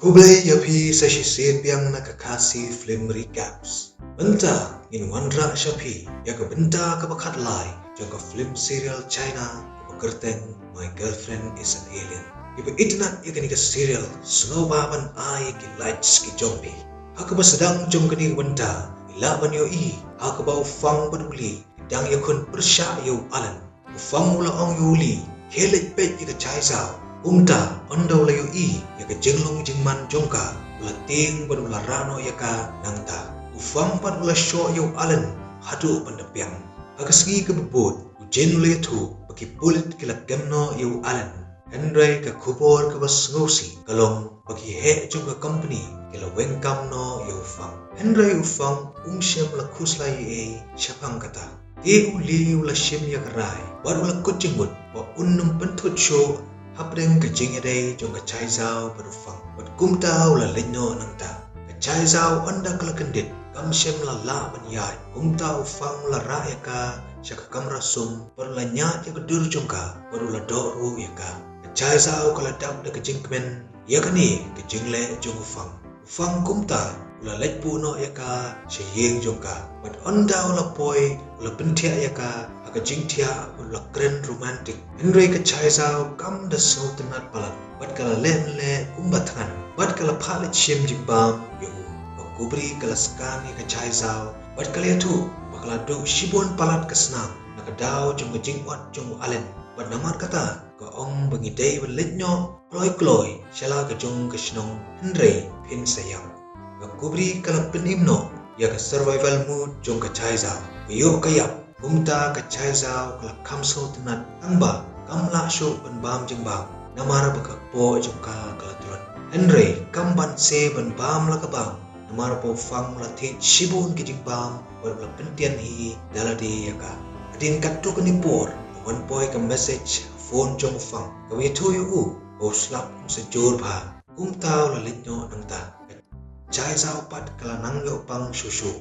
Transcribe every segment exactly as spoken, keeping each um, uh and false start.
Khublei ïa phi sa shisien biang na ka Khasi Film Recaps. Mynta ngin wanrah sha phi ïa ka bynta kaba khatlai jong ka film serial China kaba kyrteng My Girlfriend Is an Alien. Kiba itynnad ïa kane ka serial, sngewbha ban ai ki likes ki jong phi. Ha kaba sdang jong kane ka bynta, ngi lah ban ïohi ha kaba u Fang bad u Li ki dang ïakhun pyrshah ïa u Alan. U Fang u la ong ïa u Li, khie leit peit ïa ka Chai Zhao. Kumta, ynda u la ïohi ïa ka jinglong jingman jong ka, u la tieng bad u la rah noh ïa ka nangta. U Fang pat u la shoh ïa u Alan haduh ban da biang. Ha ka sngi kaba bud, u Jin u la ïathuh ba ki pulit ki la kem noh ïa u Alan. Hynrei ka khubor kaba sngewsih ka long ba ki heh jong ka company ki la weng kam noh ïa u Fang. Hynrei u Fang um shym la khuslai ei ei shaphang kata. Te u Li u la shim ïa ka rai bad u la kut jingmut ba un nym pynthut shuh hapdeng ka jingïadei jong ka Chai Zhao bad u Fang. Bad kumta u la leit noh nangta. Ka Chai Zhao ynda ka la kyndit kam shym la lah ban ïaid. Kumta u Fang u la rah ïa ka sha ka kamra sum bad u la ñiad ïa ka dur jong ka bad u la doh ruh ïa ka. Ka Chai Zhao ka la dap da ka jingkmen ïa kane ka jingleh jong u Fang. U Fang kumta u la leit buh noh ïa ka sha ïing jong ka. Bad ynda u la poi u la pynthiah ïa ka ha ka jingthiah bad u la kren romantic. Hynrei ka Chai Zhao kam da sngewtynnad palat bad ka la leh mynleh kumba thngan bad ka la phah leit shim jingbam ïa u. Ka Kubri ka la scan ïa ka Chai Zhao bad ka la ïathuh ba ka la duh shibun palat ka snam na ka daw jong ka jingmut jong u Alan. Bad namar kata ka ong ba ngi dei ban leit noh kloi kloi sha la ka jong ka shnong, hynrei phin sa ïap. Ka Kubri ka la pynim noh ïa ka survival mode jong ka Chai Zhao. Ka ïoh ka ïap, kumta ka Chai Zhao ka la kham sngewtynnad tang ba kam lah shuh ban bam jingbam namar ba ka kpoh jong ka ka la tlot. Hynrei kam banse ban bam la ka bam namar ba u Fang u la thied shibun ki jingbam bad u la pynthiah hi da lade ïa ka. Hadien katto katne por la wan poi ka message ha phone jong u Fang kaba ïathuh ïa u ba u slap um sa jur bha. Kumta u la leit noh nangta. Ka Chai Zhao pat ka la nang ïoh pang shuh shuh.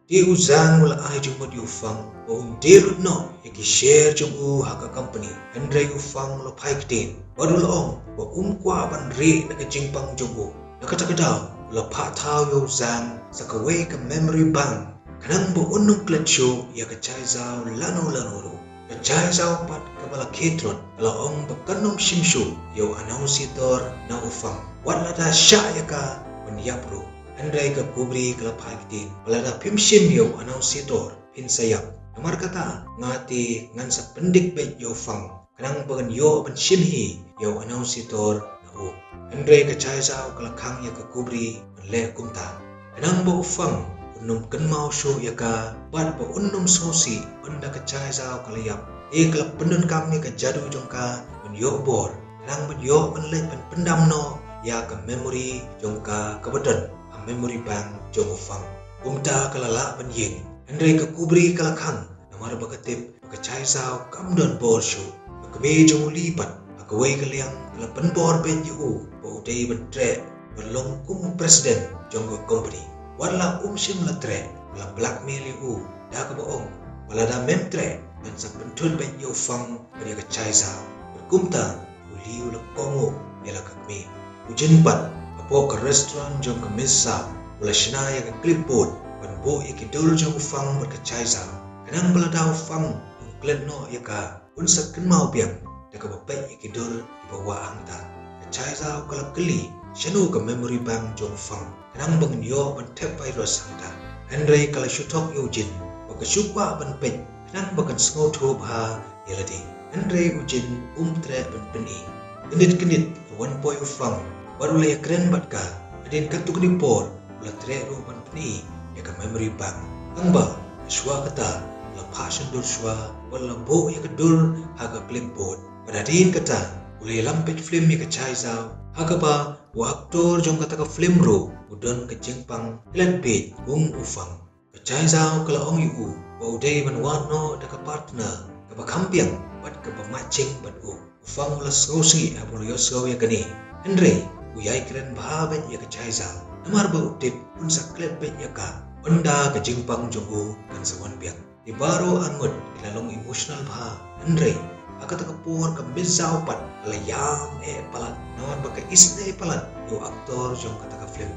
Te u Zhang u la ai jingmut ïa u Fang ba un die lut noh ïa ki share jong u ha ka company. Hynrei u Fang u la phai ktien bad u la ong ba um kwah ban rieh na ka jingpang jong u. Na kata ka daw u la phah thaw ïa u Zhang sa kawei ka memory bank khnang ba un nym klet shuh ïa ka Chai Zhao lano lano ruh. Ka Chai Zhao pat kaba la khie tlot ka la ong ba kan nym shim shuh ïa u annunciator na u Fang wat lada shah ïa ka ban ïap ruh. Hynrei ka Kubri ka la phai ktien ba lada phim shim ïa u annunciator phin sa ïap. Namar kata nga te ngan sa pyndik beit ïa u Fang khnang ba kan ïoh ban shim hi ïa u annunciator na u. Hynrei ka Chai Zhao ka la khang ïa ka Kubri ban leh kumta khnang ba u Fang un nym kynmaw shuh ïa ka bad ba un nym sngewsih ynda ka Chai Zhao ka la ïap. Te ka la pyndonkam ïa ka jadu jong ka ban ïoh bor khnang ban ïoh ban leit ban pyndam noh ïa ka memory jong ka kaba don ha memory bank jong u Fang. Kumta ka la lah ban ïeng. Hynrei ka Kubri ka la khang namar ba ka tip ba ka Chai Zhao kam don bor shuh. Ka kmie jong u Li pat ha kawei ka liang ka la pynbor beit ïa u ba u dei ban treh ban long kum u president jong ka company. Wat la um shym la treh ka la blackmail ïa u da kaba ong ba lada mem treh ngan sa pynthut beit ïa u Fang bad ïa ka Chai Zhao. Bad kumta u Li u la kohnguh ïa la ka kmie. U Jin pat hapoh ka restaurant jong ka Miss Sa u la shna ïa ka clipboard ban buh ïa ki dur jong u Fang bad ka Chai Zhao khnang ba lada u Fang un klet noh ïa ka un sa kynmaw biang da kaba peit ïa ki dur kiba wah hangta. Ka Chai Zhao ka la kylli shano ka memory bank jong u Fang khnang ba ngan ïoh ban thep virus hangta. Hynrei ka la shu thok ïa u Jin ba ka shu kwah ban peit khnang ba kan sngewthuh bha ïa lade. Hynrei u Jin um treh ban pyni. Kyndit kyndit la wan poi u Fang bad u la ïakren bad ka. Hadien katto katne por u la treh ruh ban pyni ïa ka memory bank. Tang ba shuwa kata u la phah shon dur shuwa bad u la buh ïa ka dur ha ka clipboard. Bad hadien kata u la ïalam peit film ïa ka Chai Zhao ha kaba u actor jong kata ka film ruh u don ka jingpang klet bieit kum u Fang. Ka Chai Zhao ka la ong ïa u ba u dei ban wad noh da ka partner kaba kham biang bad kaba matching bad u. U Fang u la sngewsih haba u la ïohsngew ïa kane. Hynrei u ïai kren bha beit ïa ka Chai Zhao namar ba u tip un sa klet beit ïa ka ynda ka jingpang jong u kan sa wan biang. Te baroh arngut ki la long emotional bha, hynrei Ha kata ka por ka Miss Zhao pat ka la ïam eh palat namar ba ka isynei palat ïa u actor jong kata ka film.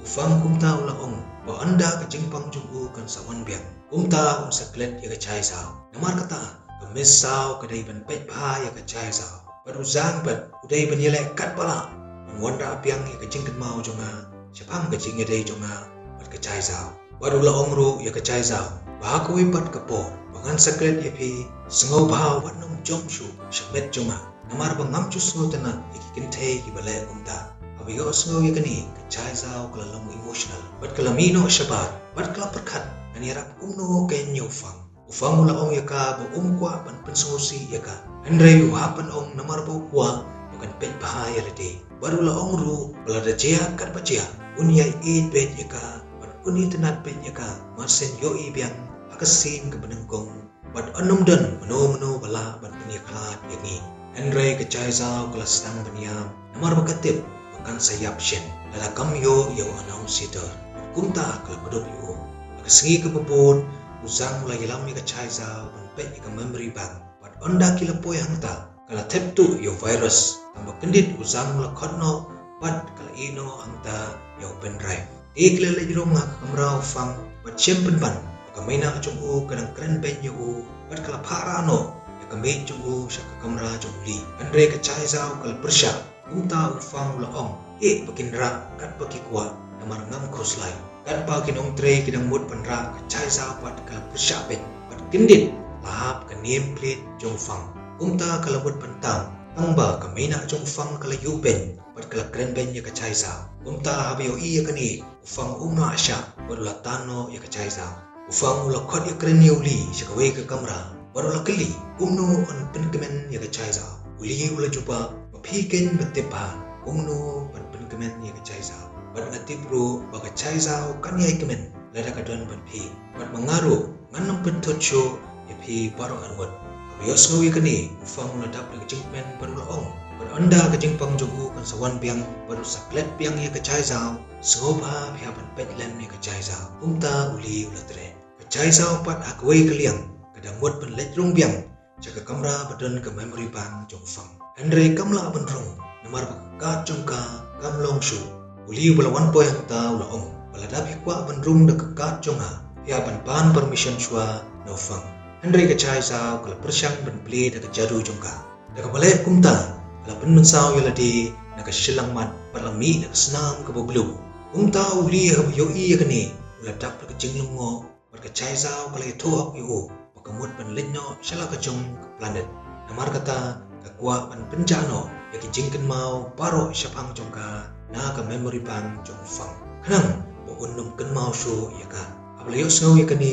U Fang kumta u la ong ba ynda ka jingpang jong u kan sa wan biang, kumta un sa klet ïa ka Chai Zhao. Namar kata ka Miss Zhao ka dei ban peit bha ïa ka Chai Zhao. Bad u Zhang pat u dei ban ïaleh katba lah ban wanrah biang ïa ka jingkynmaw jong nga shaphang ka jingïadei jong nga bad ka Chai Zhao. Bad u la ong ruh ïa ka Chai Zhao ba ha kawei pat ka por ba ngan sa klet ïa phi, sngewbha wat nym jom shuh sha met jong nga, namar ba ngam ju sngewtynnat ïa ki kynthei kiba leh kumta. Haba ïohsngew ïa kane ka Chai Zhao ka la long emotional bad ka la mih noh shabar bad ka la pyrkhat ngan ïarap kumno kein ïa u Fang. U Fang u la ong ïa ka ba um kwah ban pynsngewsih ïa ka, hynrei u hap ban ong namar ba u kwah ba kan peit bha ïa lade. Bad u la ong ruh ba lada jia katba jia un ïai ïeit beit ïa ka bad un itynnad beit ïa ka, mar shen ïohi biang ha ka sien kaba nyngkong. Bad un ym don mano mano ba lah ban pynïakhlad ïa ngi. Hynrei ka Chai Zhao ka la sdang ban ïam namar ba ka tip ba kan sa ïap shen lada kam ïoh ïa u announce theater. Bad kumta ka la kdup ïa u. Ha ka sngi kaba bud u Zhang u la ïalam ïa ka Chai Zhao ban peit ïa ka memory bank. Bad ynda ki la poi hangta ka la thep tuh ïa u virus. Tang ba kyndit u Zhang u la khot noh bad ka la ïeh noh hangta ïa u pendrive. Te ki la leit rung ha ka kamra u Fang bad shem pynban ba ka meinah jong u ka dang kren beiñ ïa u bad ka la phah rah noh ïa ka miej jong u sha ka kamra jong u Li. Hynrei ka Chai Zhao ka la pyrshah. Kumta u Fang u la ong, eh, ba kin rah katba ki kwah namar ngam khuslai. Katba ki nongtrei ki dang mut ban rah ka Chai Zhao pat ka la pyrshah beiñ bad kyndit la hap ka name plate jong u Fang. Kumta ka la mut ban tam tang ba ka meinah jong u Fang ka la ïuh beiñ bad ka la kren beiñ ïa ka Chai Zhao. Kumta haba ïohi ïa kane u Fang um lah shah bad u la tan noh ïa ka Chai Zhao. U Fang u la khot ïakren ïa u Li sha kawei ka kamra bad u la kylli kumno un pynkmen ïa ka Chai Zhao. U Li u la jubab ba phi kein ba tip bha kumno ban pynkmen ïa ka Chai Zhao. Bad nga tip ruh ba ka Chai Zhao kan ïai kmen lada ka don bad phi. Bad ma nga ruh ngan ym pynthut shuh ïa phi baroh arngut. Haba ïohsngew ïa kane u Fang u la dap da ka jingkmen bad u la ong ba ynda ka jingpang jong u kan sa wan biang bad u sa klet biang ïa ka Chai Zhao, sngewbha phi hap ban peit lem ïa ka Chai Zhao. Kumta u Li u la treh. Ka Chai Zhao pat ha kawei ka liang ka dang mut ban leit rung biang sha ka kamra ba don ka memory bank jong u Fang. Hynrei kam lah ban rung namar ba ka card jong ka kam long shuh. U Li uba la wan poi hangta u la ong ba lada phi kwah ban rung da ka card jong nga phi hap ban pan permission shuwa na u Fang. Hynrei ka Chai Zhao ka la pyrshang ban plie da ka jadu jong ka. Da kaba leh kumta ka la pynmynsaw ïa lade na ka shyllangmat bad la mih na ka snam kaba blue. Kumta u Li haba ïohi ïa kane u la dap da ka jinglyngngoh bad ka Chai Zhao ka la ïathuh hok ïa u ba ka mut ban leit noh sha la ka jong ka planet. Namar kata ka kwah ban pynjah noh ïa ki jingkynmaw baroh shaphang jong ka na ka memory bank jong u Fang khnang ba un ym kynmaw shuh ïa ka. Haba la ïohsngew ïa kane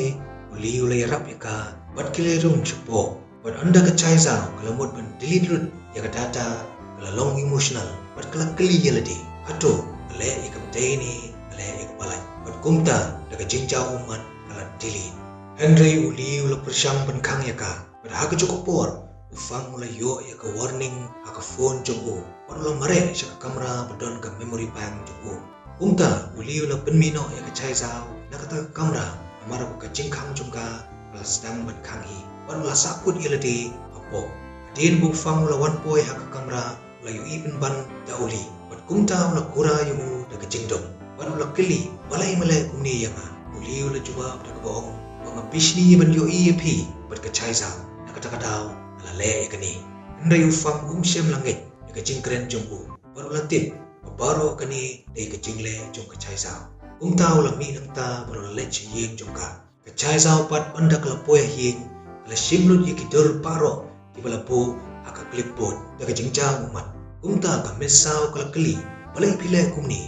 u Li u la ïarap ïa ka bad ki la rung shapoh. Bad ynda ka Chai Zhao ka la mut ban delete lut ïa ka data ka la long emotional bad ka la kylli ïa lade, hato nga leh ïa kaba dei ne nga leh ïa kaba lait? Bad kumta da ka jingjaw ummat ka la delete. Hynrei u Li u la pyrshang ban khang ïa ka bad ha kajuh ka por u Fang u la ïoh ïa ka warning ha ka phone jong u bad u la mareh sha ka kamra ba don ka memory bank jong u. Kumta u Li u la pynmih noh ïa ka Chai Zhao na kata ka kamra namar ba ka jingkhang jong ka ka la sdang ban khang hi bad u la sahkut ïa lade hapoh. Hadien ba u Fang u la wan poi ha ka kamra u la ïohi pynban da u Li bad kumta u la kura ïa u da ka jingdom bad u la kylli, balei me leh kumne ïa nga? U Li u la jubab da kaba ong ba nga bishni ban ïohi ïa phi bad ka Chai Zhao, na kata ka daw nga la leh ïa kane. Hynrei u Fang um shym la ngeit ïa ka jingkren jong u bad u la tip ba baroh kane dei ka jingleh jong ka Chai Zhao. Kumta u la mih nangta bad u la leit sha ïing jong ka. Ka Chai Zhao pat ynda ka la poi ha ïing ka la shim lut ïa ki dur baroh kiba la buh ha ka clipboard da ka jingjaw ummat. Kumta ka Miss Zhao ka la kylli, balei phi leh kumne?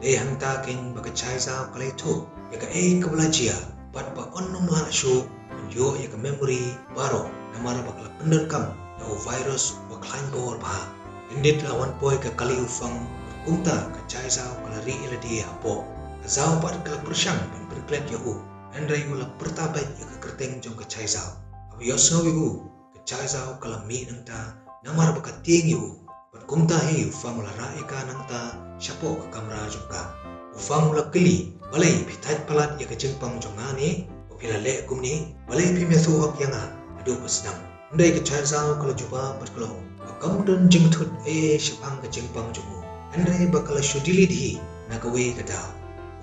Dei hangta kein ba ka Chai Zhao ka la ïathuh ïa kaei kaba la jia bad ba un ym lah shuh ban ïoh ïa ka memory baroh namar ba ka la pyndonkam da u virus uba khlaiñ bor bha. Kyndit la wan poi ka kali u Fang bad kumta ka Chai Zhao ka la rieh ïa lade hapoh. Ka Zhao pat ka la pyrshang ban pynklet ïa u, hynrei u la pyrta beit ïa ka kyrteng jong ka Chai Zhao. Haba ïohsngew ïa u ka Chai Zhao ka la mih nangta namar ba ka tieng ïa u. Bad kumta hi u Fang u la rah ïa ka nangta shapoh ka kamra jong ka. U Fang u la kylli, balei phi thait palat ïa ka jingpang jong nga ne? Ba phi la leh kumne? Balei phim ïathuh hok ïa nga naduh ba sdang? Hynrei ka Chai Zau ka la jubab bad ka la ong ba kam don jingthut ei ei shaphang ka jingpang jong u. Hynrei ba ka la shu delete hi na kawei ka daw.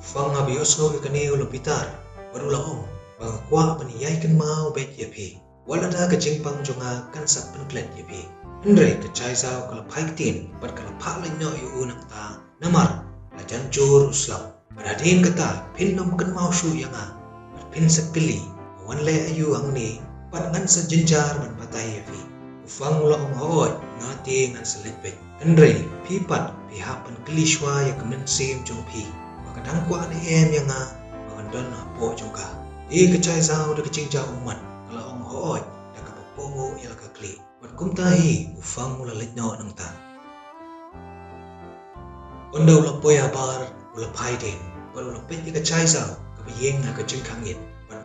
U Fang haba ïohsngew ïa kane u la bitar bad u la ong ba nga kwah ban ïai kynmaw beit ïa phi. Wat lada ka jingpang jong nga kan sa pynklet ïa phi. Hynrei ka Chai Zau ka la phai ktien bad ka la phah leit noh ïa u nangta namar la jan jur u slap. Bad hadien kata phin ym kynmaw shuh ïa nga bad phin sa kylli ba wan leh aïu hangne bad ngan sa jynjar ban batai ïa phi. U Fang u la ong hooid nga te ngan sa leit beit. Hynrei phi pat phi hap ban kylli shuwa ïa ka mynsiem jong phi ba ka dang kwah ne em ïa nga ba ngan don hapoh jong ka. Te ka Chai Zau da ka jingjaw ummat ka la ong hooid da kaba pynguh ïa la ka khlieh. Bad kumta hi u Fang u la leit noh nangta. Ynda u la poi habar u la phai dien bad u la peit ïa ka Chai Zau kaba ïeng ha ka jingkhang ïit. Bad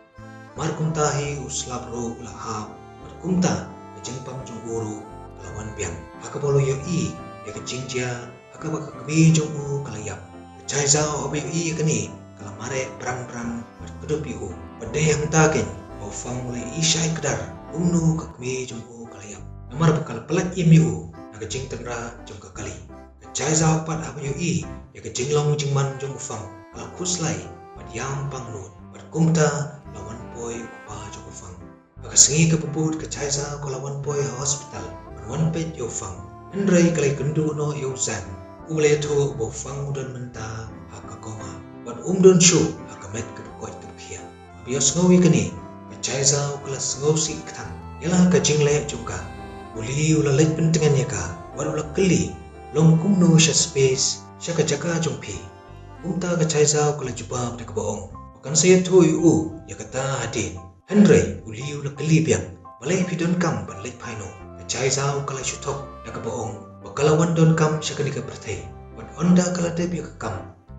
mar kumta hi u slap ruh u la hap bad kumta ka jingpang jong u ruh ka la wan biang. Ha kaba u la ïohi ïa ka jingjia ha kaba ka kmie jong u ka la ïap. Ka Chai Zau haba ïohi ïa kane ka la mareh brang brang bad kdup ïa u. Bad dei hangta keiñ ba u Fang u la ïohi shai kdar kumno ka kmie jong u ka la ïap. Namar ba ka la pyllait im ïa u na ka jingtynrah jong ka kali. Ka Chai Zau pat haba ïohi ïa ka jinglong jingman jong u Fang ka la khuslai bad ïam pang nud bad kumta la wan poi u kpa jong u Fang. Ha ka sngi kaba bud ka Chai Zau ka la wan poi ha hospital ban wan peit ïa u Fang. Hynrei ka la ïakynduh noh ïa u Zhang uba la ïathuh ba u Fang u don mynta ha ka coma bad um don shuh ha ka met kaba koit kaba khiah. Haba ïohsngew ïa kane ka Chai Zau ka la sngewsih kthang ïa la ka jingleh jong ka. U Li u la leit pyntngen ïa ka bad u la kylli long kumno sha space sha ka jaka jong phi. Kumta ka Chai Zau ka la jubab da kaba ong ba kan sa ïathuh ïa u ïa kata hadien. Hynrei u Li u la kylli biang balei phi donkam ban leit phai noh. Ka Chai Zau ka la shu thok da kaba ong ba ka la wan donkam sha kane ka pyrthei bad ynda ka la dep ïa ka kam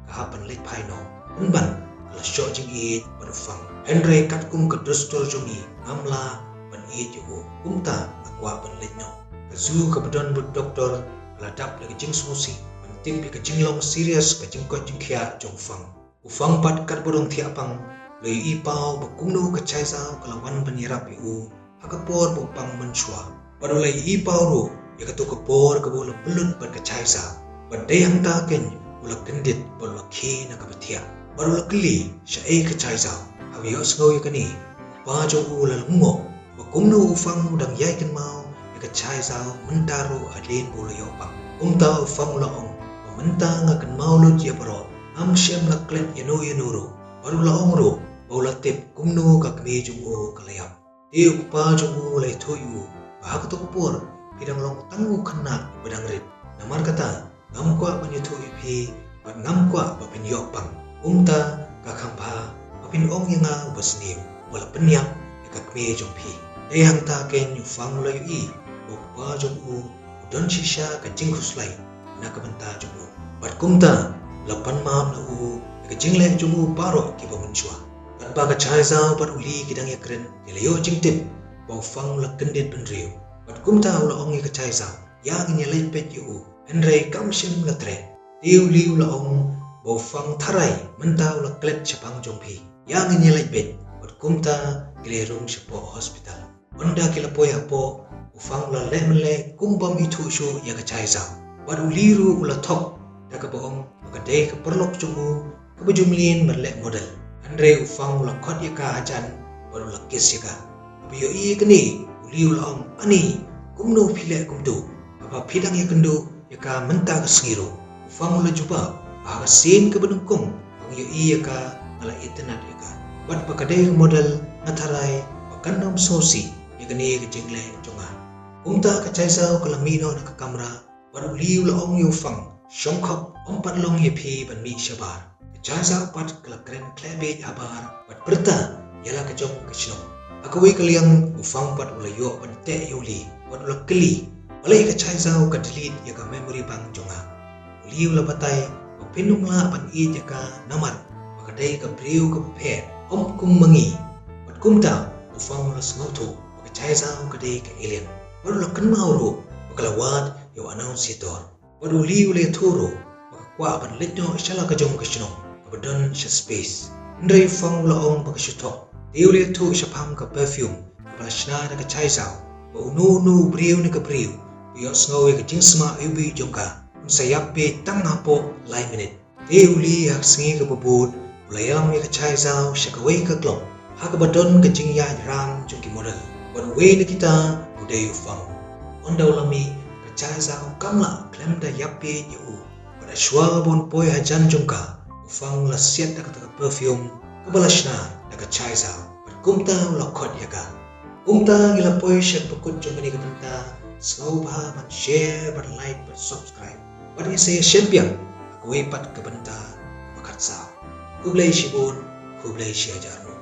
ka hap ban leit phai noh. Pynban ka la shoh jingïeit bad u Fang. Hynrei katkum ka dustur jong ngi ngam lah ban ïeit ïa u. Kumta nga kwah ban leit noh. Ka zoo kaba don bad u doktor ka la dap da ka jingsngewsih ban tip ïa ka jinglong serious ka jingkoit jingkhiah jong u Fang. U Fang pat katba u dang thiah pang u la ïohi paw ba kumno ka Chai Zau ka la wan ban ïarap ïa u ha ka por ba u pang mynshuwa. Bad u la ïohi paw ruh ïa kato ka por kaba u la pynlut bad ka Chai Zau. Bad dei hangta keiñ u la kyndit bad u la khie na kaba thiah. Bad u la kylli shaei ka Chai Zau. Haba ïohsngew ïa kane u kpa jong u u la lyngngoh ba kumno u Fang u dang ïai kynmaw ïa ka Chai Zau mynta ruh hadien ba u la ïoh pang. Kumta u Fang u la ong ba mynta nga kynmaw lut ïa baroh, ngam shym la klet ïano ïano ruh. Bad u la ong ruh ba u la tip kumno ka kmie jong u ka la ïap. Te u kpa jong u u la ïathuh ïa u ba ha kato ka por phi dang long tang u khynnah ba dang rit. Namar kata ngam kwah ban ïathuh ïa phi bad ngam kwah ba phin ïoh pang. Kumta ka kham bha ba phin ong ïa nga uba sniew uba la pynïap ïa ka kmie jong phi. Dei hangta keiñ u Fang u la ïohi ba u kpa jong u u don shisha ka jingkhuslai na ka bynta jong u. Bad kumta la pan map na u ïa ka jingleh jong u baroh kiba mynshuwa. Katba ka Chai Zau bad u Li ki dang ïakren ki la ïoh jingtip ba u Fang u la kyndit bynriew. Bad kumta u la ong ïa ka Chai Zau, ïa ngin ïa leit peit ïa u. Hynrei kam shym la treh. Te u Li u la ong ba u Fang tharai mynta u la klet shaphang jong phi. Ïa ngin ïa leit beit. Bad kumta ki la rung shapoh hospital. Ynda ki la poi hapoh u Fang u la leh mynleh kum bym ithuh shuh ïa ka Chai Zau. Bad u Li ruh u la thok da kaba ong ba ka dei ka paralok jong u kaba ju mlien ban leh model. Hynrei u Fang u la khot ïa ka hajan bad u la kiss ïa ka. Haba ïohi ïa kane u Li u la ong, ani kumno phi leh kumto haba phi dang ïakynduh ïa ka mynta ka sngi ruh. U Fang u la jubab ba ha ka sien kaba nyngkong ba nga ïohi ïa ka nga la itynnad ïa ka bad ba ka dei ka model nga tharai ba kan ym sngewsih ïa kane ka jingleh jong nga. Kumta ka Chai Zau ka la mih noh na ka kamra bad u Li u la ong ïa u Fang, shongkhop, ym pat long ïa phi ban mih shabar. Ka Chai Zau pat ka la kren khlem bieit habar bad pyrta ïa la ka jong ka shnong. Ha kawei ka liang u Fang pat u la ïoh ban teh ïa u Li bad u la kylli, balei ka Chai Zau ka delete ïa ka memory bank jong nga. U Li u la batai ba phin ym lah ban ïeit ïa ka namar ba ka dei ka briew kaba pher, ym kum ma ngi. Bad kumta u Fang u la sngewthuh ba ka Chai Zau ka dei ka alien. Bad u la kynmaw ruh ba ka la wad ïa u annunciator. Bad u Li u la ïathuh ruh ba ka kwah ban leit noh sha la ka jong ka shnong kaba don sha space. Hynrei u Fang u la ong ba ka shu thok. Te u la ïathuh shaphang ka perfume kaba la shna da ka Chai Zau. ba uno uno u briew ne ka briew ba ïohsngew ïa ka jingsma iwbih jong ka un sa ïap bieit tang hapoh lai minit. Te u Lee ha ka sngi kaba bud u la ïalam ïa ka Chai Zhao sha kawei ka club ha kaba don ka jingïaid ram jong ki model. Bad uwei na kita u dei u Fang. Ynda u la mih, ka Chai Zhao kam lah khlem da ïap bieit ïa u. Bad shuwa ba un poi hajan jong ka, u Fang u la siat da kata ka perfume kaba la shna da ka Chai Zhao, bad kumta u la khot ïa ka. Kumta ngi la poi sha kaba kut jong kane ka bynta. Sngewbha ban share, ban like, ban subscribe. Bad ngin sa ïashem biang ha kawei pat ka bynta kaba khatsaw. Khublei shibun, khublei shihajar.